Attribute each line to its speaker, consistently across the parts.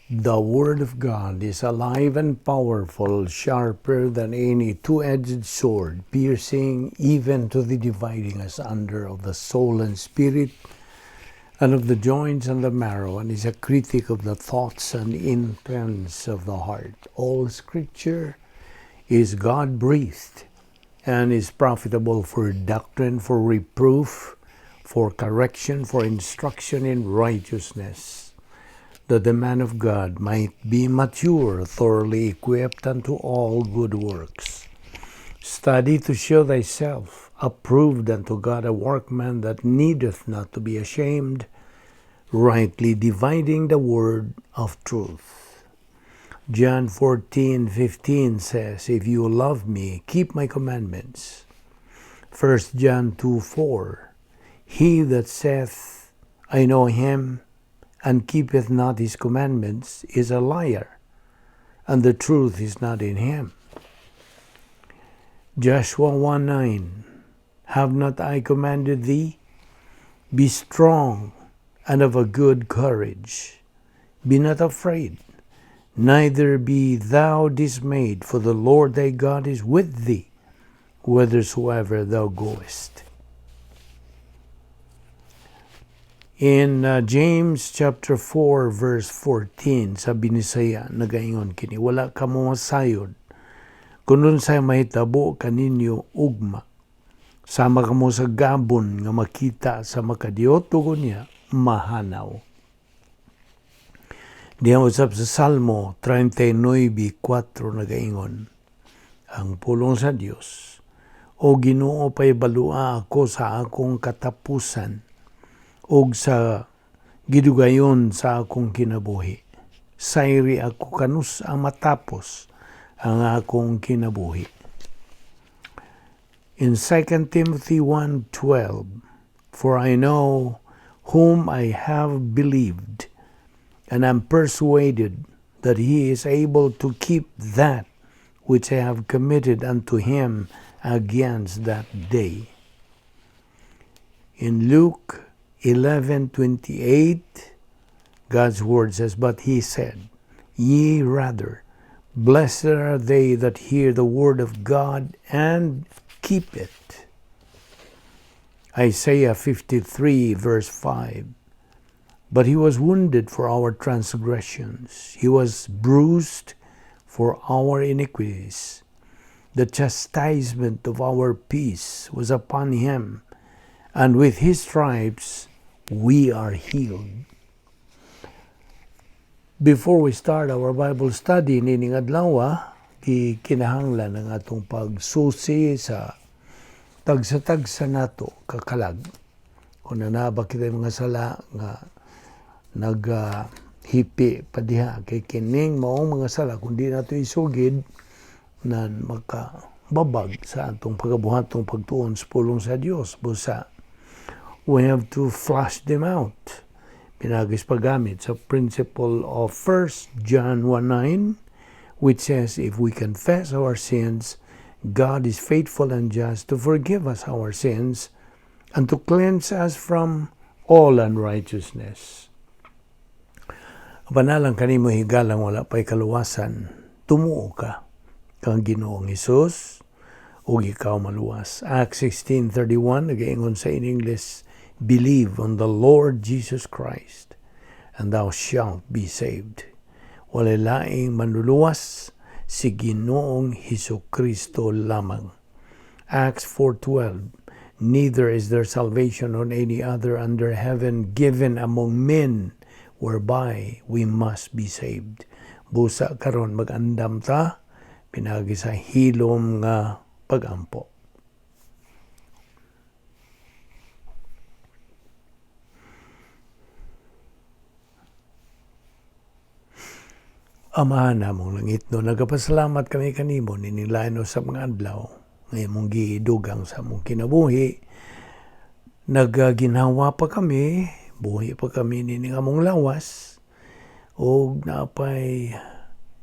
Speaker 1: The Word of God is alive and powerful, sharper than any two-edged sword, piercing even to the dividing asunder of the soul and spirit, and of the joints and the marrow, and is a critic of the thoughts and intents of the heart. All Scripture is God-breathed and is profitable for doctrine, for reproof, for correction, for instruction in righteousness, that the man of God might be mature, thoroughly equipped unto all good works. Study to show thyself approved unto God, a workman that needeth not to be ashamed, rightly dividing the word of truth. John 14:15 says, "If you love me, keep my commandments." 1 John 2:4, "He that saith, I know him, and keepeth not his commandments, is a liar, and the truth is not in him." Joshua 1:9, "Have not I commanded thee? Be strong and of a good courage. Be not afraid, neither be thou dismayed, for the Lord thy God is with thee, whithersoever thou goest." In James chapter 4 verse 14 sa Binisaya nagaingon kini, "Wala kamo masayod kun unsay mahitabo kaninyo ugma. Sama kamo sa gabon nga makita sa makadiot ug unya mahanaw." Diha usab sa Salmo 39:4 nagaingon ang pulong sa Dios, "O Ginoo, pahibalua ako sa akong katapusan ug sa gidugayon sa akong kinabuhi. Sayri ako kanus ang matapos ang akong kinabuhi." In 2 Timothy 1:12, "For I know whom I have believed, and am persuaded that he is able to keep that which I have committed unto him against that day." In Luke 11:28, God's word says, "But he said, Ye rather, blessed are they that hear the word of God and keep it." Isaiah 53 verse 5, "But he was wounded for our transgressions, he was bruised for our iniquities. The chastisement of our peace was upon him, and with his stripes we are healed." Before we start our Bible study nining adlaw, kinahanglan ang atong pagsusi sa tagsa-tagsa nato kakalag. Kung nanaba kita mga sala nga naghipi pa diha, kay kining maong mga sala, kung di nato isugid, na makababag sa atong pagabuhatong pagtuon sa pulong sa Dios. Busa we have to flush them out. Pinaagi sa paggamit sa principle of 1 John 1:9, which says, "If we confess our sins, God is faithful and just to forgive us our sins and to cleanse us from all unrighteousness." Panalang kanimo higalang wala pa'y kaluwasan, tumuo ka kang Ginoong Hesus ug ikaw maluwas. Acts 16:31 nagaingon sa in English, "Believe on the Lord Jesus Christ, and thou shalt be saved." Walay laing manluluwas, si Ginoong Hesus Kristo lamang. Acts 4:12, "Neither is there salvation on any other under heaven given among men whereby we must be saved." Busa karon magandam ta pinaagi sa hilom nga pagampo. Amahan namong langit no, nagapasalamat kami kanimo nining lain sa mga adlaw nga imong gidugang sa among kinabuhi. Nagaginhawa pa kami, buhi pa kami nining among lawas, og naapay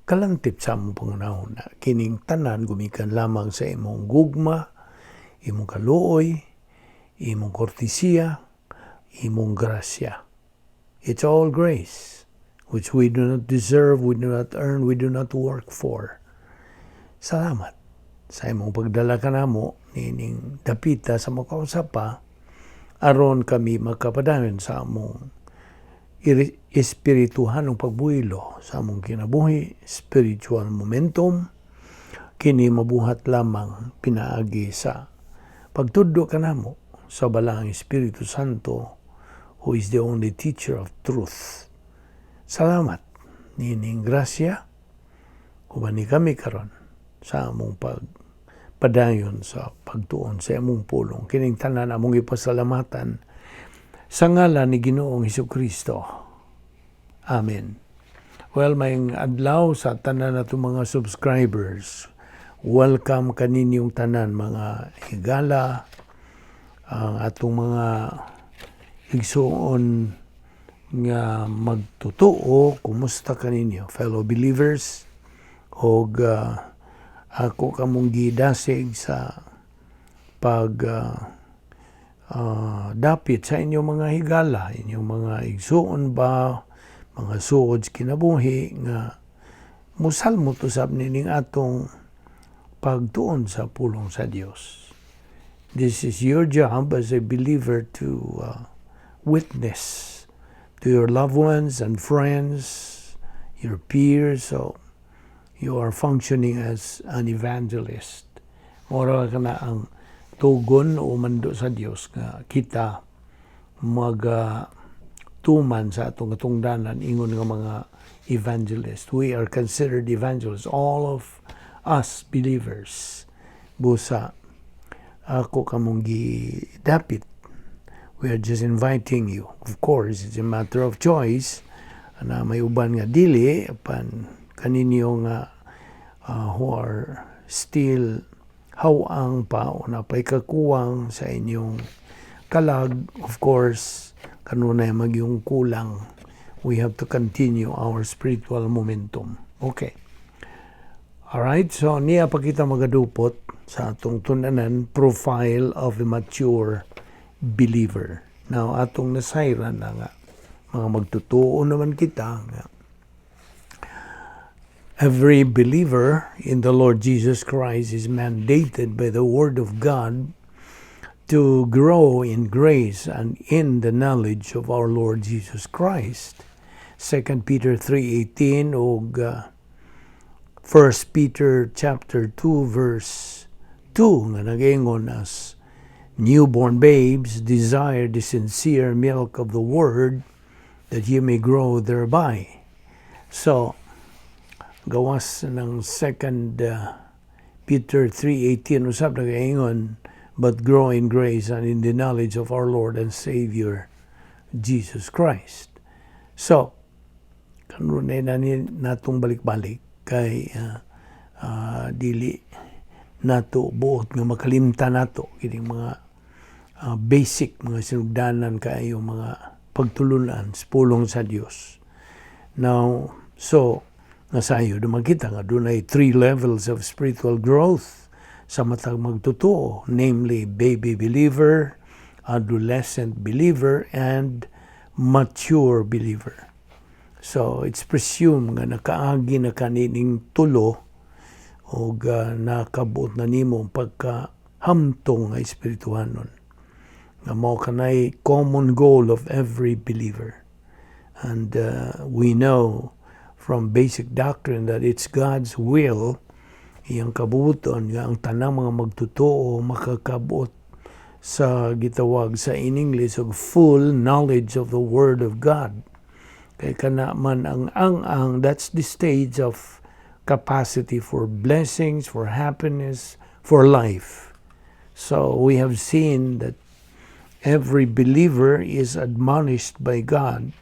Speaker 1: kalantip sa among pangunahuna. Kining tanan gumikan lamang sa imong gugma, imong kaluoy, imong kortesiya, imong grasya. It's all grace. which we do not deserve, we do not earn, we do not work for. Salamat sa imong pagdala kanamo niining dapita sa makausap pa aron kami makapadayon sa among espirituhanong pagbuhilo sa among kinabuhi, spiritual momentum. Kini mabuhat lamang pinaagi sa pagtudlo kanamo sa Balaang Espiritu Santo, who is the only teacher of truth. Salamat niining grasya. Uban ni kami karon sa among pagpadayon sa pagtuon sa among pulong. Kining tanan among ipasalamatan sa ngalan ni Ginoong Kristo. Amen. Well, maayong adlaw sa tanan nato mga subscribers. Welcome kaninyong tanan, mga higala, ang atong mga igsuon nga magtotoo, kumusta kaninyo, fellow believers? Og ako kamong gidasig sa pag dapit sa inyong mga higala, inyong mga igsuon ba, mga suod sa kinabuhi nga musalmot usab nining atong pagtuon sa pulong sa Dios. This is your job as a believer to witness to your loved ones and friends, your peers. So you are functioning as an evangelist. Mora ka na ang tugon o mando sa Dios nga kita mag tuman sa atong katungdanan ingon nga mga evangelist. We are considered evangelists, all of us believers. Busa ako kamong gidapit. We are just inviting you. Of course, it's a matter of choice na may uban nga dili apan kaninyo nga who are still hawang pa o napay kakuwang sa inyong kalag, of course, kanunay magyung kulang. We have to continue our spiritual momentum. Okay. Alright, so niya pa kita magadupot sa atong tun-anan, profile of a mature believer. Now, atong nasayran na nga, mga magtotoo naman kita nga, every believer in the Lord Jesus Christ is mandated by the Word of God to grow in grace and in the knowledge of our Lord Jesus Christ. 2 Peter 3:18 ug 1 Peter chapter 2 verse 2 nga nagaingon, "As newborn babes, desire the sincere milk of the word, that ye may grow thereby." So, gawas ng 2 Peter 3:18 usab nagaingon, "But grow in grace and in the knowledge of our Lord and Savior Jesus Christ." So, kanunay na ni natong balik-balik kay dili nato buot nga makalimtan nato kining mga basic mga sinugdanan kaayo mga pagtulunan sa pulong sa Dios. Now, so nasayo duman kita nga dunay three levels of spiritual growth sa matag magtotoo, namely baby believer, adolescent believer, and mature believer. So it's presumed nga nakaagi na kanining tulo og nakabuot na nimo ang pagkahamtong nga espirituhanon nga mao kanay common goal of every believer. And we know from basic doctrine that it's God's will, iyang kabuoton nga ang tanang mga magtotoo makakabuot sa gitawag sa in English og full knowledge of the Word of God. Kay kana man ang that's the stage of capacity for blessings, for happiness, for life. So we have seen that every believer is admonished by God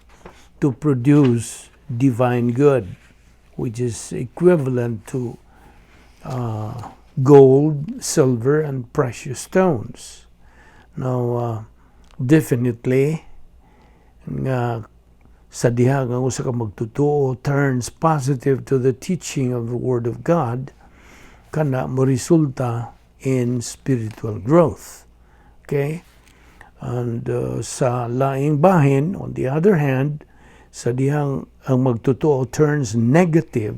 Speaker 1: to produce divine good, which is equivalent to gold, silver, and precious stones. Now, definitely, nga sa diha nga usa ka magtotoo turns positive to the teaching of the Word of God, kana mo resulta in spiritual growth. Okay? And sa laing bahin, on the other hand, Sa dihang ang magtotoo turns negative,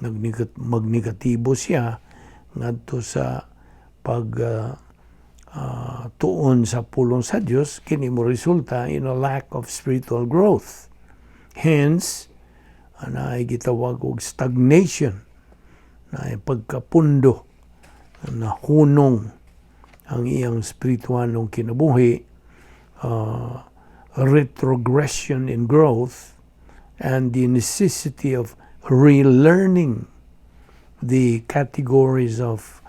Speaker 1: magnegatibo siya ngadto sa pag tuon sa pulong sa Dios, kini mo resulta in a lack of spiritual growth. Hence, naay gitawag og stagnation, na pagkapundo, na hunong ang iyang spiritualong kinabuhi, retrogression in growth, and the necessity of relearning the categories of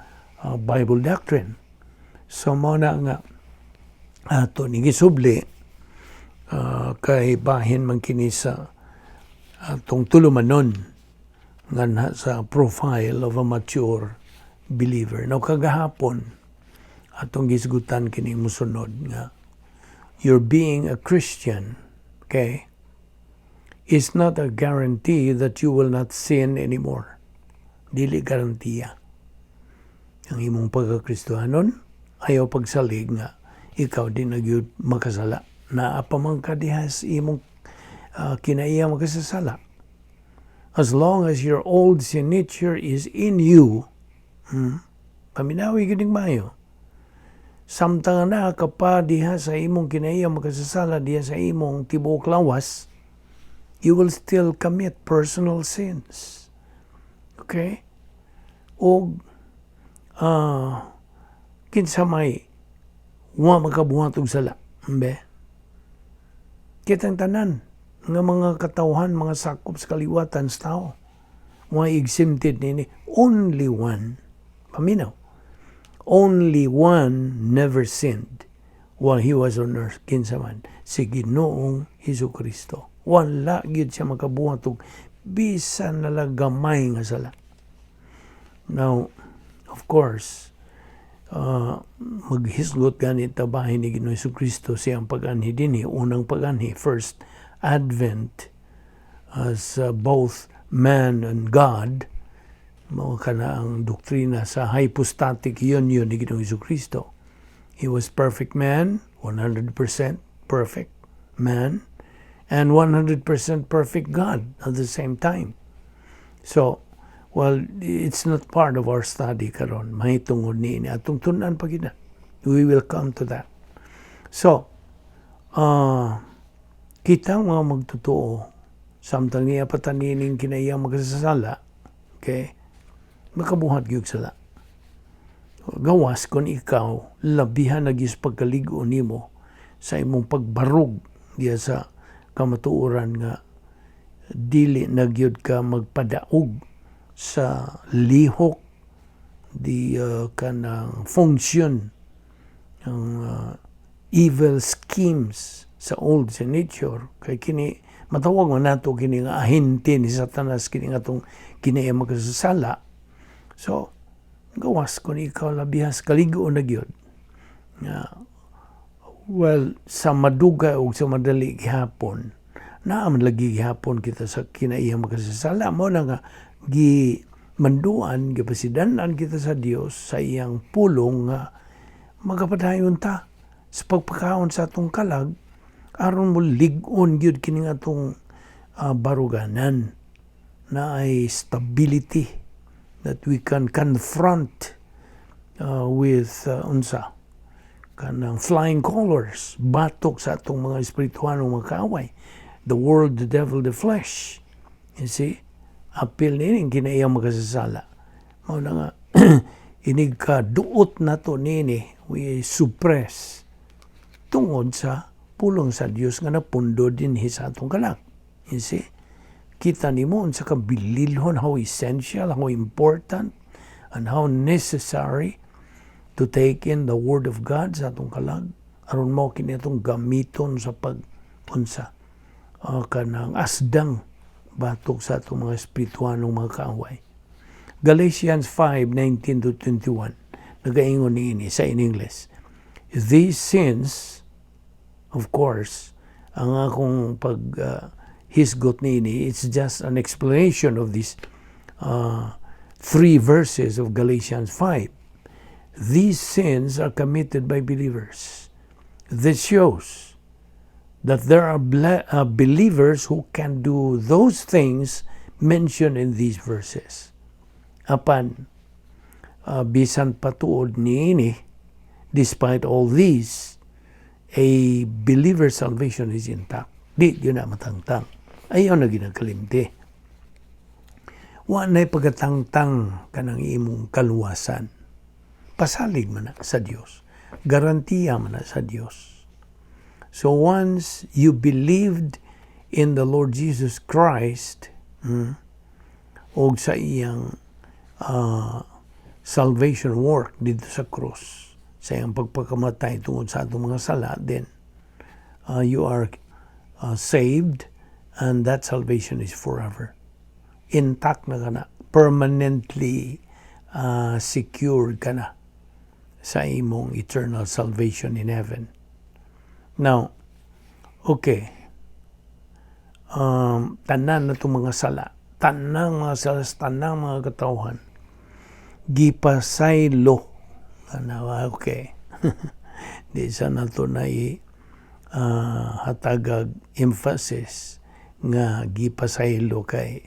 Speaker 1: Bible doctrine. So mao na nga ato ni gisubli kay bahin man kini sa atong tulumanon nga sa profile of a mature believer. Now kagahapon atong gisgutan kini musunod nga your being a Christian, okay, is not a guarantee that you will not sin anymore. Dili garantiya. Ang imong pagkakristohanon, ayaw pagsalig nga ikaw di na gyud makasala. Naa pa man ka diha sa imong kinaiya makasasala. As long as your old sin nature is in you, paminawi gyud maayo. Samtang naa ka pa diha sa imong kinaiya makasasala diha sa imong tibuok lawas, you will still commit personal sins. Okay? Og kinsa may wa makabuhat og sala, be? Kitang tanan nga mga katawhan, mga sakop sa kaliwatan sa tao, wa exempted nini. Only one. Paminaw. Only one never sinned while he was on earth. Kinsa man? Si Ginoong Hesus Kristo. Wala gyud siya makabuhat og bisan na lang gamay nga sala. Now, of course, maghisgot ganit ta bahin ni Ginoong Hesus Kristo siyang pag-anhi dinhi, unang pag-anhi, first advent as both man and God, mao kana ang doktrina sa hypostatic union ni Ginoong Hesus Kristo. He was perfect man, 100% perfect man, and 100% perfect God at the same time. So, well, it's not part of our study karon. Mahitungod ni ini atong tun-an pa gyud. We will come to that. So, kita mga magtotoo, samtang naa pa ta niining kinaiya makasasala, okay, makabuhat gyud sala. Gawas kung ikaw labihan na gyud pagkaligo nimo sa imong pagbarog diya sa kamatuoran nga dili na gyud ka magpadaog sa lihok di kanang function ang evil schemes sa old sa nature, kay kini matawag man nato kini nga ahente ni Satanas kini nga atong kinaiya makasasala. So gawas kung ikaw labihas kaligo na gyud nga, well, sa madugay o sa madali gihapon naa man lagi gihapon kita sa kinaiya makasasala. Mao na nga gi manduan, gipasidan-an kita sa Dios sa iyang pulong nga magapadayon ta sa pagpakaon sa atong kalag aron mo lig-on gyud kini nga atong baruganan na ay stability that we can confront with unsa kanang flying colors batok sa atong mga espirituhanong mga kaaway, the world, the devil, the flesh, you see. Apil niini kinaiyang makasasala. Mao na nga inig ka duot nato nini, we suppress tungod sa pulong sa Dios nga napundo dinhi sa atong kalag, you see. Kita nimo unsa ka bililhon, how essential, how important and how necessary to take in the word of God sa atong kalag aron mao kini atong gamiton sa pag unsa kanang asdang batok sa atong mga espirituhanong mga kaaway. Galatians 5:19 to 21 nagaingon niini sa in English. These sins, of course, ang akong pag hisgot niini, it's just an explanation of these three verses of Galatians 5. These sins are committed by believers. This shows That there are believers who can do those things mentioned in these verses. Apan, bisan patuod niini, despite all these, a believer's salvation is intact. Di gyud na matangtang. Ayaw na ginakalimti. Wa na'y pagkatangtang kanang imong kaluwasan. Pasalig man na sa Dios. Garantiya man na sa Dios. So once you believed in the Lord Jesus Christ, og sa iyang salvation work didto sa cross, sa iyang pagpakamatay tungod sa atong mga sala, then you are saved and that salvation is forever. Intact na ka na, permanently secured ka na sa imong eternal salvation in heaven. Now, okay, tanan na itong mga sala, tanang mga sala, tanang mga katawhan, gipasaylo. Ano, okay. Di sa nato na hatagag emphasis nga gipasaylo kay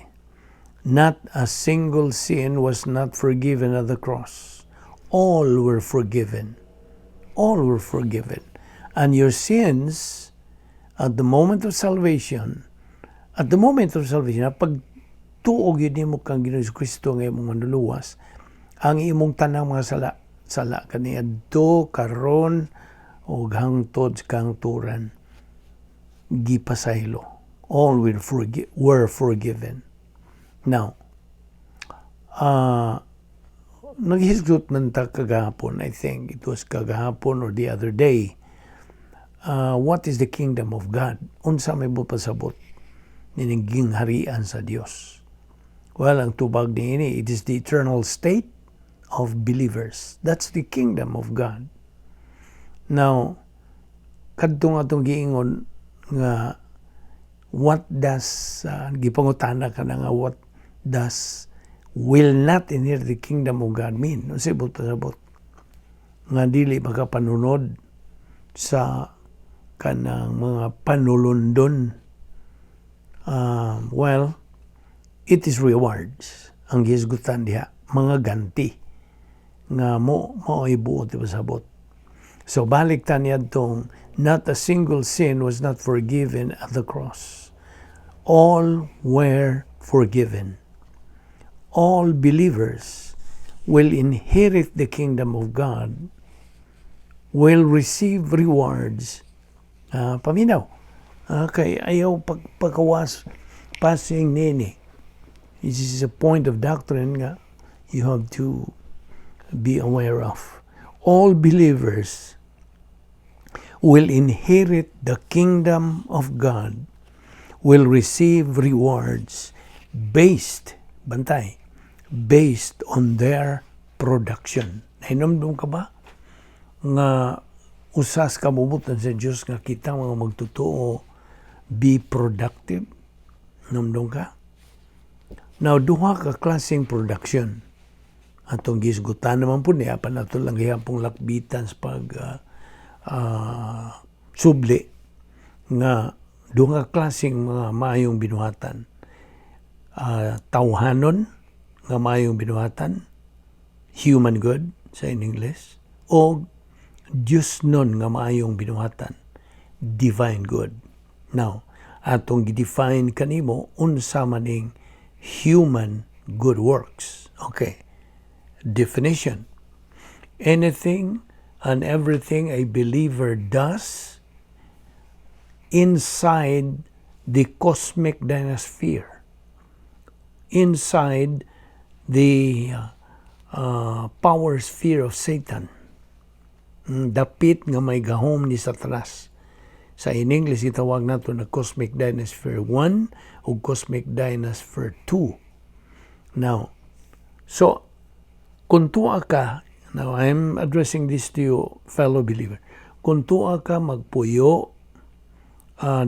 Speaker 1: not a single sin was not forgiven at the cross. All were forgiven. All were forgiven. And your sins, at the moment of salvation, at the moment of salvation, pag tuo gyud nimo kang Ginoong Kristo nga imong manluluwas, ang imong tanang mga sala, sala kaniadto, karon ug hangtod sa kahangturan, gipasaylo. All were forgiven. Now, naghisgot man ta kagahapon, I think it was kagahapon or the other day, what is the kingdom of God? Unsa may pasabot nining gingharian sa Dios? Well, ang tubag niini, it is the eternal state of believers. That's the kingdom of God. Now, kadtong atong giingon nga what does gipangutana ka na nga what does "will not inherit the kingdom of God" mean? Unsay buot pasabot? Nga dili makapanunod sa kanang mga panulundon. Well, it is rewards ang gihisgutan diha, mga ganti nga mo mao'y buot ipasabot. So balik ta niadtong not a single sin was not forgiven at the cross. All were forgiven. All believers will inherit the kingdom of God, will receive rewards. Paminaw. Kay ayaw pagpakawas passing nini. This is a point of doctrine nga you have to be aware of. All believers will inherit the kingdom of God, will receive rewards based, bantay, based on their production. Nahinomdom ka ba nga usas kabubut-on sa Diyos nga kita mga magtotoo be productive? Namdom ka? Now, duha ka klaseng production. Atong gisgutan naman po niya, pa nato lang gihapong lakbitan sa pag subli nga duha ka klaseng mga maayong binuhatan. Tawhanon nga maayong binuhatan, human good sa in English, o Diyosnon nga maayong binuhatan, divine good. Now, atong gi-define kanimo unsa maning human good works. Okay. Definition. Anything and everything a believer does inside the cosmic dynasphere, inside the power sphere of Satan. Dapit nga may gahom ni Satanas. Sa in English, itawag nato na Cosmic Dynasphere 1 o Cosmic Dynasphere 2. Now, so, kung tuwa ka, now I'm addressing this to you, fellow believer, kung tuwa ka magpuyo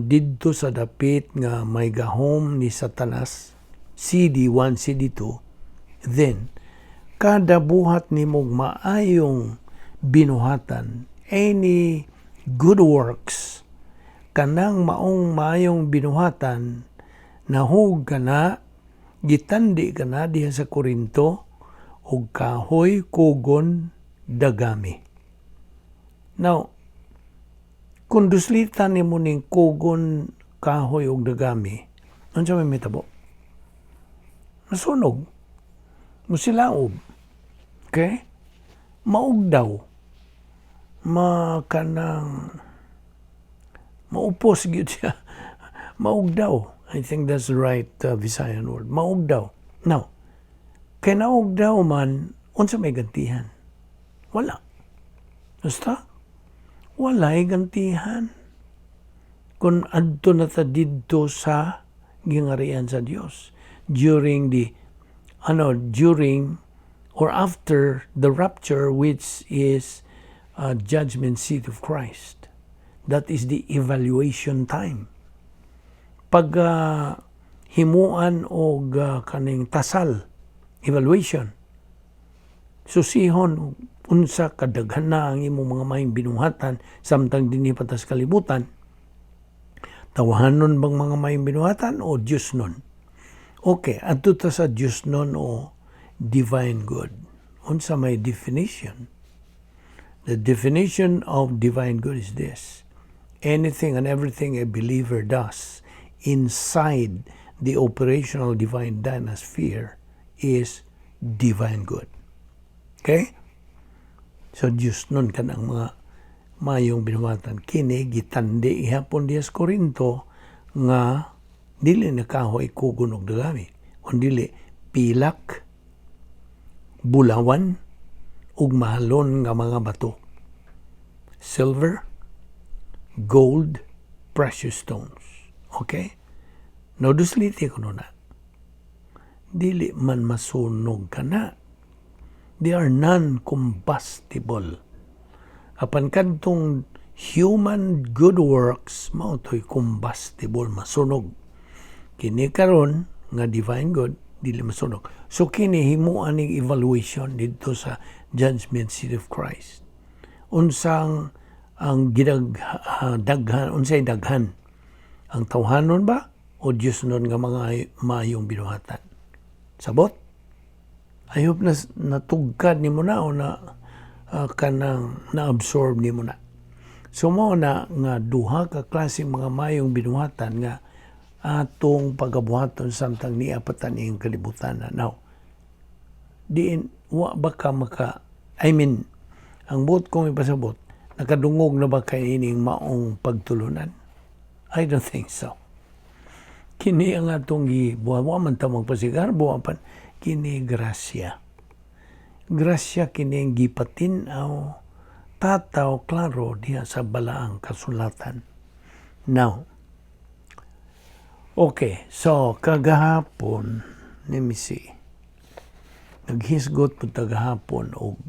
Speaker 1: didto sa dapit nga may gahom ni Satanas, CD1, CD2, then, kada buhat nimong maayong binuhatan, any good works Kanang maong maayong binuhatan, nahug kana, gitandi kana diha sa Korinto og kahoy, kugon, dagami. Now, kung duslitan nimo ning kugon, kahoy ug dagami, unsa may mitabo? Masunog. Musilaob. Okay? Maugdaw. Makanang maupos gyud siya. Maugdaw. I think that's the right Visayan word. Maugdaw. Now, kay naugdaw man, unsa may gantihan? Wala. Basta, walay gantihan. Kung adto na ta didto sa gingarian sa Dios during or after the rapture, which is a judgment seat of Christ. That is the evaluation time. Pag himuan og kaning tasal, evaluation, susihon unsa kadaghan na ang imong mga maayong binuhatan samtang dinhi pa ta sa kalibutan. Tawahanon bang mga maayong binuhatan o Diyos nun? Okay, adto ta sa Diyos nun o divine good. Unsa may definition? The definition of divine good is this: anything and everything a believer does inside the operational divine dynasphere is divine good. Okay? So, Diyos nun kanang mga mayong binuhatan. Kini, gitandi ihapon diya sa Korinto nga dili na kahoy, kugon og dagami. Kundili pilak, bulawan, ug mahalon nga mga bato. Silver, gold, precious stones. Okay? No, dusliti ko na. Dili man masunog kana. They are non-combustible. Apan kadtong human good works, mao to'y combustible, masunog. Kini karon nga divine good, dili masunog. So kini himuan ning evaluation didto sa judgment seat of Christ. Unsang ang gidag daghan, unsay daghan? Ang tawhanon ba o Diyos nun nga mga maayong binuhatan? Sabot? I hope na natugkad nimo na o na kanang na-absorb nimo na. So mao na nga duha ka klase mga maayong binuhatan nga atong pagabuhaton samtang niya pa ta ning kalibutan na. Now, diin wa ba ka maka, I mean, ang buot kong ipasabot, nakadungog na ba kay ining maong pagtulunan? I don't think so. Kini ang atong gibuhat, wa man ta magpasigarbo, apan kini grasya. Grasya kini ang gipatin-aw tataw klaro diha sa balaang kasulatan. Now, okay, so kagahapon, let me see. Naghisgot po kagahapon og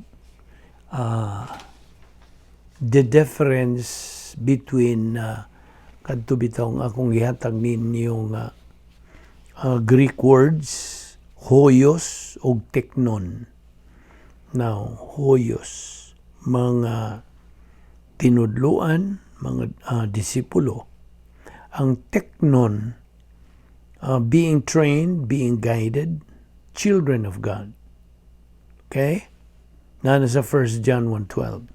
Speaker 1: the difference between kadto bitong akong gihatag ninyo nga Greek words, hoios ug teknon. Now, hoios, mga tinudluan, mga disipulo. Ang teknon, being trained, being guided, children of God. Okay? Naa na sa 1 John 1:12.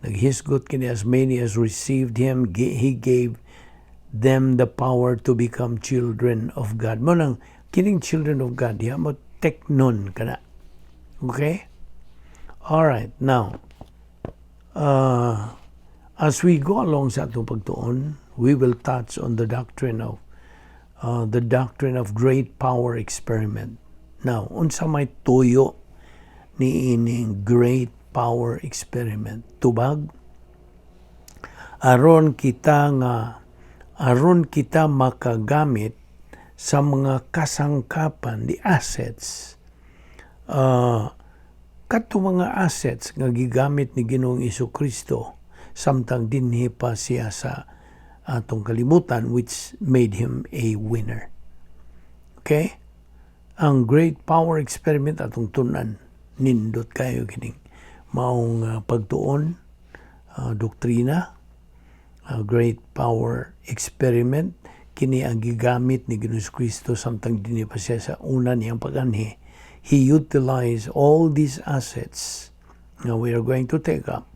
Speaker 1: Naghisgot kini, "As many as received Him, He gave them the power to become children of God." Mao nang kining children of God, diha mo teknon kana. Okay? All right, now, as we go along sa atong pagtuon, we will touch on the doctrine of great power experiment. Now, unsa may tuyo ni ining great power experiment? Tubag, aron kita makagamit sa mga kasangkapan, the assets, kadto mga assets nga gigamit ni Ginoong Kristo samtang dinhi pa siya sa atong kalibutan, which made him a winner. Okay? Ang great power experiment atong tun-an. Nindot kayo kining maong pagtuon, doktrina. Great Power Experiment. Kini ang gigamit ni Ginoong Kristo samtang dinhi pa siya sa una niyang paganhi. He utilized all these assets nga we are going to take up.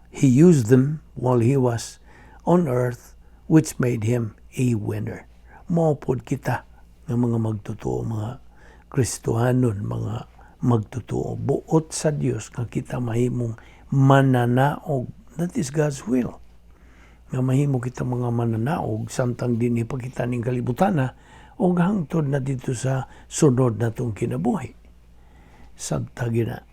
Speaker 1: He used them while he was on earth, which made him a winner. Mao pod kita nga mga magtotoo, mga Kristohanon, mga magtotoo. Buot sa Dios nga kita mahimong mananaog. That is God's will. Nga mahimo kita mga mananaog samtang dinhi pa kita ning kalibutana o hangtod na dito sa sunod natong kinabuhi. Sabta gina.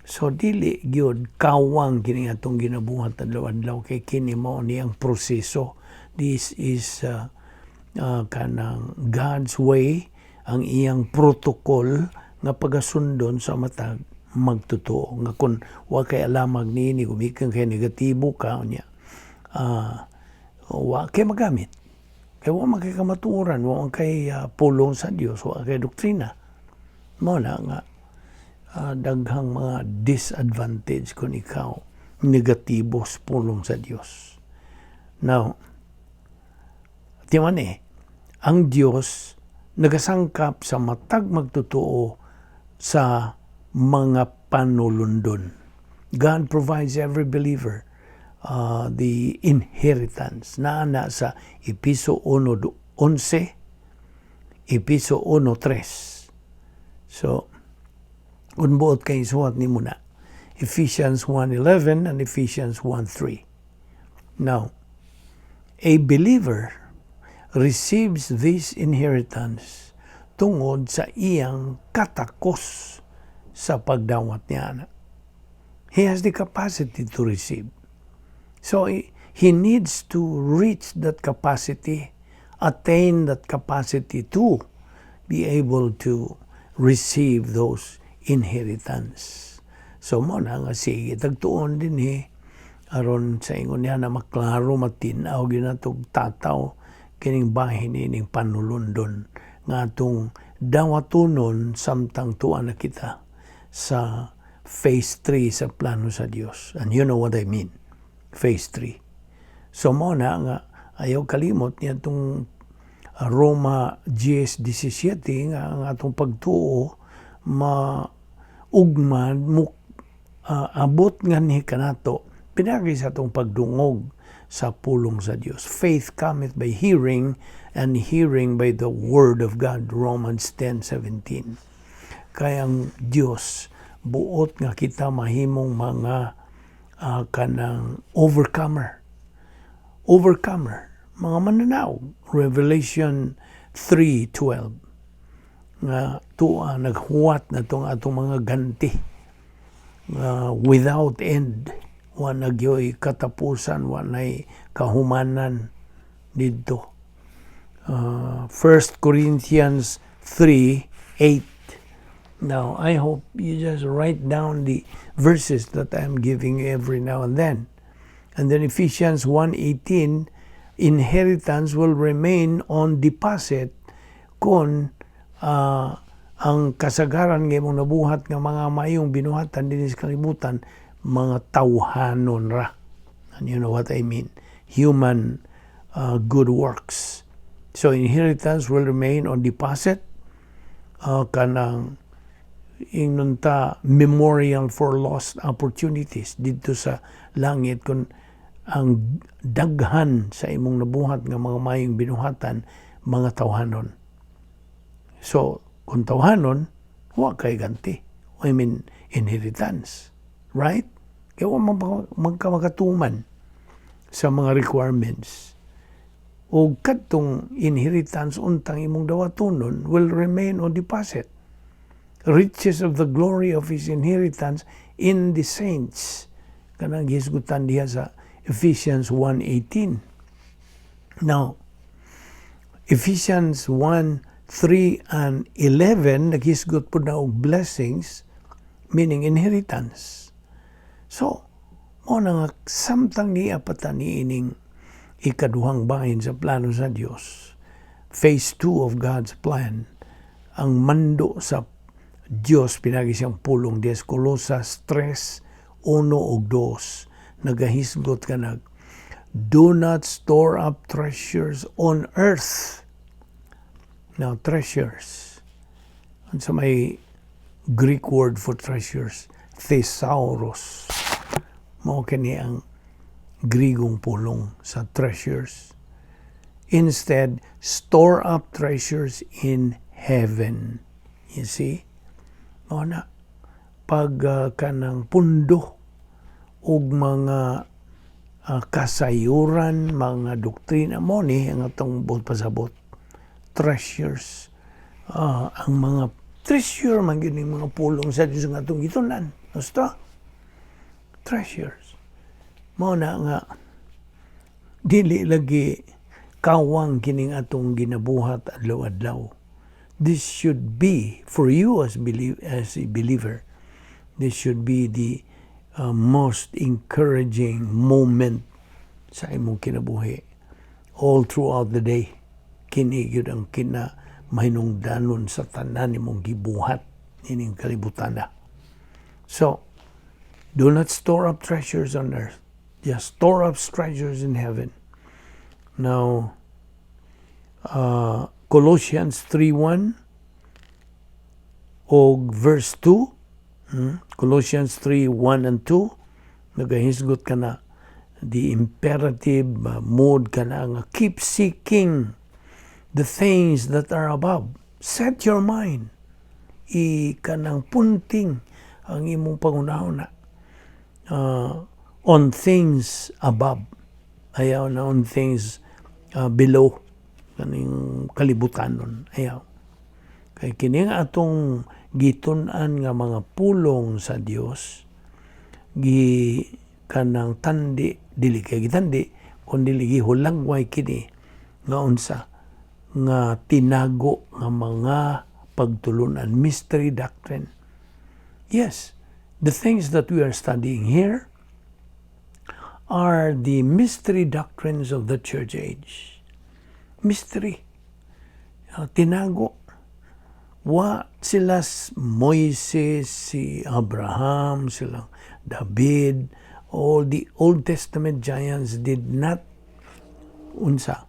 Speaker 1: So dili gyud kawang kini atong ginabuhat adlaw-adlaw kay kini mao ni ang proseso. This is kanang God's way, ang iyang protocol nga pagasundon sa matag magtotoo nga kung wa kay alamag niini, gumikan kay negatibo ka unya, wa kay magamit kay wa man kay kamatuoran, wa man kay pulong sa Dios, wa kay doktrina. Mao na nga daghang mga disadvantage kung ikaw negatibo sa pulong sa Dios. Now, timan eh, ang Dios nagasangkap sa matag magtotoo sa mga panulundon. God provides every believer the inheritance. Naa na sa Episo 1.11, Episo 1.3. So, kung buot kay suwat nimo na, Ephesians 1.11 and Ephesians 1.3. Now, a believer receives this inheritance tungod sa iyang katakos sa pagdawat niya ana. He has the capacity to receive. So he needs to reach that capacity, attain that capacity to be able to receive those inheritance. So mao na nga sige tagtuon dinhi aron sa ingon niya na maklaro, matin-aw ginatog tataw kining bahin ining panulundon nga atong dawatonon samtang tuwa na kita sa phase 3 sa plano sa Dios. And you know what I mean. Phase 3. So mao na nga ayaw kalimot niya itong Roma 10:17 nga ang atong pagtuo ma ugman mo abot nga ni kanato pinagi sa atong pagdungog sa pulong sa Dios. Faith cometh by hearing, and hearing by the word of God. Romans 10:17. Kaya ang Dios buot nga kita mahimong mga kanang overcomer. Overcomer, mga mananaog. Revelation 3:12 nga tuwa naghuwat na tong atong mga ganti nga without end, wa na gyoy katapusan, wa nay kahumanan didto. 1 Corinthians 3:8. Now, I hope you just write down the verses that I'm giving every now and then. And then Ephesians 1:18, inheritance will remain on deposit kung ang kasagaran nga imong nabuhat nga mga mayong binuhatan dinhi sa kalibutan mga tawhanon ra. And you know what I mean. Human good works. So inheritance will remain on deposit, kanang ingnon ta memorial for lost opportunities didto sa langit kung ang daghan sa imong nabuhat nga mga mayong binuhatan mga tawhanon. So, kung tawhanon, wa kay ganti. I mean, inheritance. Right? Kaya wa man ka makatuman sa mga requirements. O kadtong inheritance untang imong dawatonon will remain on deposit. Riches of the glory of his inheritance in the saints. Kanang gihisgutan diha sa Ephesians 1:18. Now, Ephesians 1:3 and 11 naghisgot po na og blessings, meaning inheritance. So, mao na nga samtang niya pa ta niining ikaduhang bahin sa plano sa Dios, phase 2 of God's plan, ang mando sa Dios pinagi siyang pulong diha sa Colosas 3:1 ug 2. Nagahisgot ka nag, "Do not store up treasures on earth." Now, treasures. Unsa may Greek word for treasures? Thesaurus. Mao kini ang Grigong pulong sa treasures. "Instead, store up treasures in heaven." You see? Mao na. Pag kanang pundo og mga kasayuran, mga doktrina mo ni ang atong buot pasabot. Treasures. Ang mga treasure man gyud ning mga pulong sa Dios nga atong gitun-an. Basta treasures. Mao na nga dili lagi kawang kining atong ginabuhat adlaw-adlaw. This should be for you as a believer. This should be the most encouraging moment sa imong kinabuhi all throughout the day. Kini gyud ang kina mahinungdanon sa tanan nimong gibuhat ining kalibutan na. So, do not store up treasures on earth. Just store up treasures in heaven. Now, Colossians 3:1 o verse 2, Colossians 3:1 and 2, nagahisgot ka na the imperative mode ka na nga keep seeking the things that are above. Set your mind. I kanang punting ang imong pangunahuna on things above. Ayaw na on things below kaning kalibutanon. Ayaw. Kay kini nga atong gitun-an nga mga pulong sa Dios, gi kanang tandi, dili kay gitandi kundi gihulagway kini nga unsa nga tinago nga mga pagtulunan, mystery doctrine. Yes, the things that we are studying here are the mystery doctrines of the church age. Mystery. Tinago. Wa sila Moises, si Abraham, sila David, all the Old Testament giants did not unsa,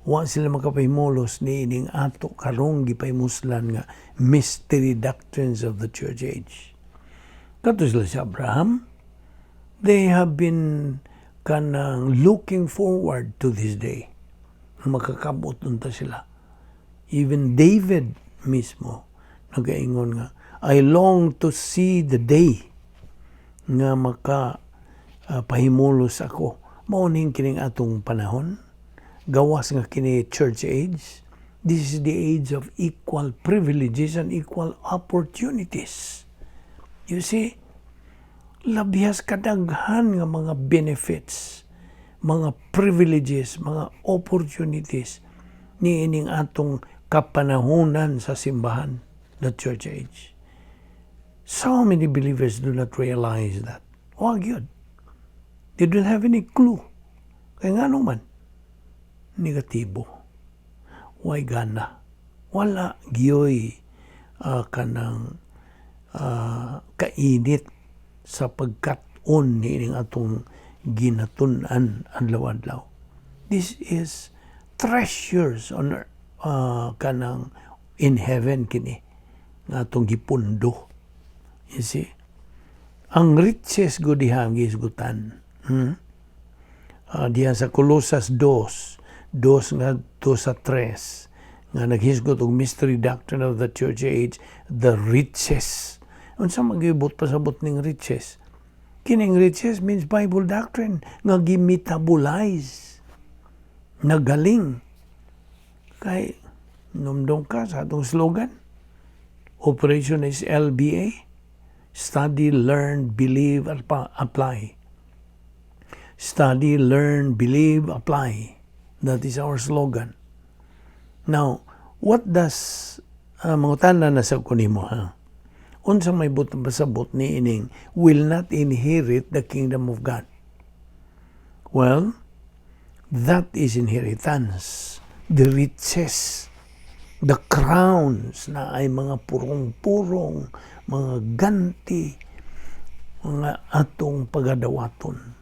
Speaker 1: wa sila makapahimulos ni ining ato karong gipahimuslan nga mystery doctrines of the church age. Kato sila si Abraham, they have been kanang looking forward to this day. Makakabot unta sila. Even David mismo nagaingon nga, "I long to see the day nga maka pahimulos ako." Mao ning kining atong panahon. Gawas nga kini church age. This is the age of equal privileges and equal opportunities. You see, labihas kadaghan nga mga benefits, mga privileges, mga opportunities ni ining atong kapanahonan sa simbahan, the church age. So many believers do not realize that. Wa gyud. They don't have any clue. Kaya nga man, negatibo. Way gana. Wala gyoy kanang kainit sa pagkat-on ni ining atong ginatun-an adlaw-adlaw. This is treasures on earth, kanang in heaven kini nga atong gipundo. You see? Ang riches gud diha ang gihisgutan. Diha sa Colosas 2, 2 nga 2 sa 3 nga naghisgot og mystery doctrine of the church age, the riches. Unsa magibot pasabot ning riches? Kining riches means Bible doctrine nga gimetabolize, nagaling. Kay numdong ka sa atong slogan, operation is LBA, study, learn, believe, apply. Study, learn, believe, apply. That is our slogan. Now, what does mangutana na sa kunimo, ha? Unsa may buot pasabot ni ining "will not inherit the kingdom of God"? Well, that is inheritance. The riches, the crowns na ay mga purong-purong, mga ganti, mga atong pagadawaton.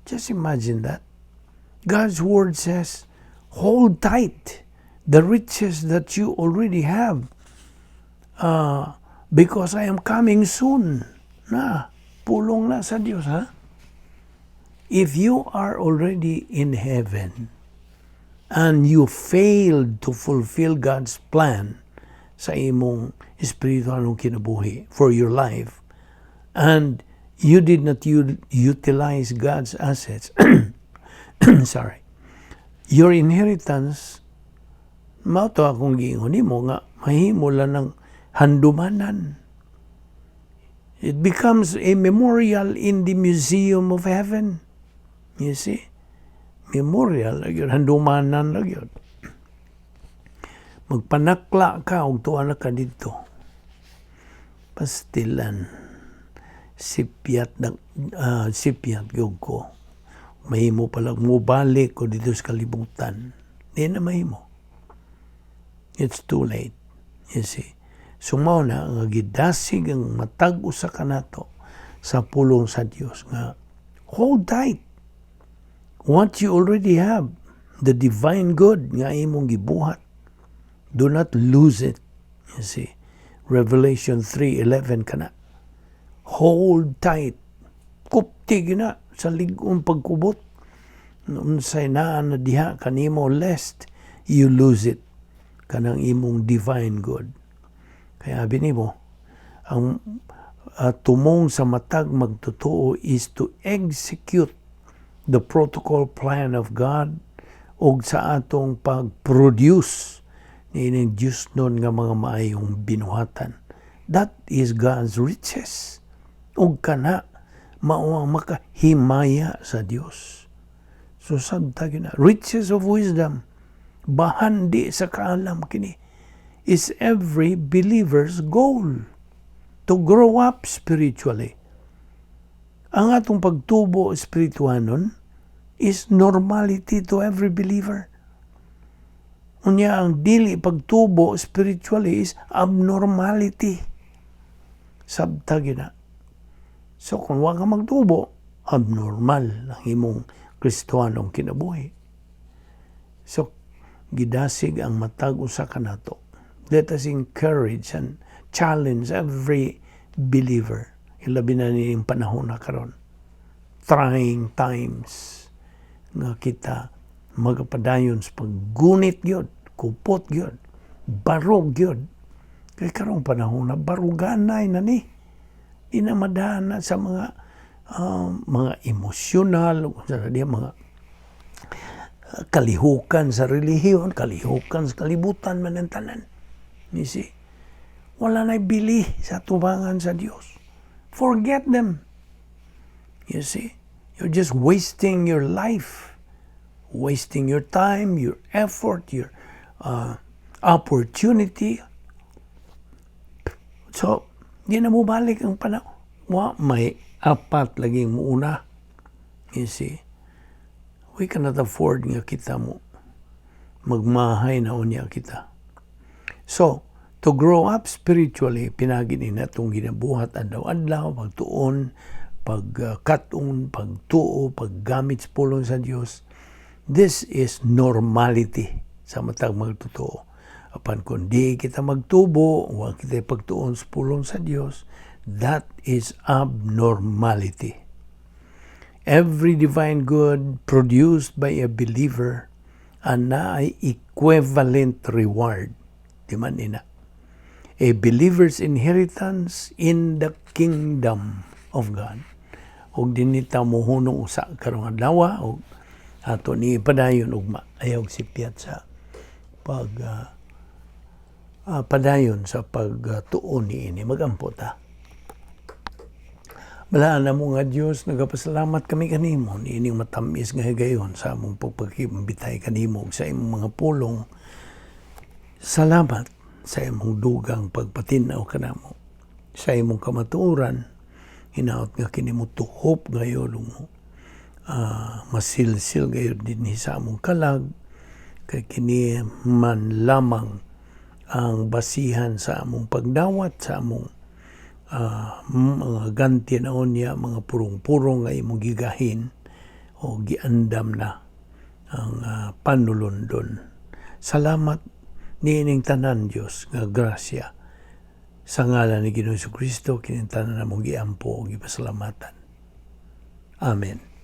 Speaker 1: Just imagine that. God's word says, "Hold tight the riches that you already have because I am coming soon." Na, pulong na sa Dios, ha? If you are already in heaven and you failed to fulfill God's plan sa imong espiritual kinabuhi for your life, and you did not utilize God's assets, sorry, your inheritance, mao to akong giingon nimo nga mahimo lang ng handumanan. It becomes a memorial in the museum of heaven. You see? Memorial, gyud, handumanan lang gyud. Magpanakla ka og tuwa na ka didto. Pastilan. Sipyat na sipyat gyud ko. Mahimo pala mobalik ko didto sa kalibutan. Di na mahimo. It's too late. You see? So mao na nga gidasig ang matag usa kanato sa pulong sa Dios nga hold tight what you already have, the divine good nga imong gibuhat. Do not lose it. You see? Revelation 3:11 kana. Hold tight. Kupti gina sa lig-ong pagkubot. Unsay naa na diha kanimo, lest you lose it, kanang imong divine good. Kaya abi nimo, ang tumong sa matag magtotoo is to execute the protocol plan of God og sa atong pag-produce niining Diyos nun nga mga maayong binuhatan. That is God's riches. Ug kana mao ang makahimaya sa Dios. So sabta gyud na, riches of wisdom, bahandi sa kaalam, kini is every believer's goal to grow up spiritually. Ang atong pagtubo espirituanon is normality to every believer. Unya ang dili pagtubo spiritually is abnormality. Sabta gyud na. So kung wa ka magtubo, abnormal ang imong Kristohanong kinabuhi. So gidasig ang matag usa kanato. Let us encourage and challenge every believer. Ilabi na nining panahon na karon. Trying times nga kita magapadayon sa paggunit gyud, kupot gyud, barog gyud. Kay karong panahon na baruganay na ni. Di na madana sa mga emosyonal, sa di mga kalihukan sa relihiyon, kalihukan sa kalibutan man ang tanan. You see? Wala na bili sa tubangan sa Dios. Forget them. You see? You're just wasting your life, wasting your time, your effort, your opportunity. So, di na mo balik ang panahon. Wa may apat laging muuna. You see? We cannot afford nga kita mo magmahay na unya kita. So, to grow up spiritually, pinagi ni natong ginabuhat adlaw-adlaw, pagtuon, pagkaton, pagtuo, paggamit sa pulong sa Dios. This is normality sa matag magtotoo. Apan kung di kita magtubo, wa kita pagtuon sa pulong sa Dios, that is abnormality. Every divine good produced by a believer ana ay equivalent reward. Di man ina? A believer's inheritance in the kingdom of God. Ug dinhi ta mohunong usa karong adlaw ug ato ni padayon ugma. Ayaw sipyat sa pag padayon sa pagtuon niini. Magampo ta. Balaan na mo nga Dios, nagapasalamat kami kanimo niining matamis nga higayon sa among pagpakimbitay kanimo ug sa imong mga pulong. Salamat sa imong dugang pagpatin-aw kanamo. Sa imong kamatuoran, hinaot nga kini mo tuhop gayon mo masilsil gayon dinhi sa among kalag, kay kini man lamang ang basihan sa among pagdawat sa among mga ganti na unya, mga purong-purong nga imong gigahin. O giandam na ang panulundon. Salamat niining tanan, Dios, nga grasya. Sa ngalan ni Ginoong Kristo, kining tanan namong giampo ug gipasalamatan. Amen.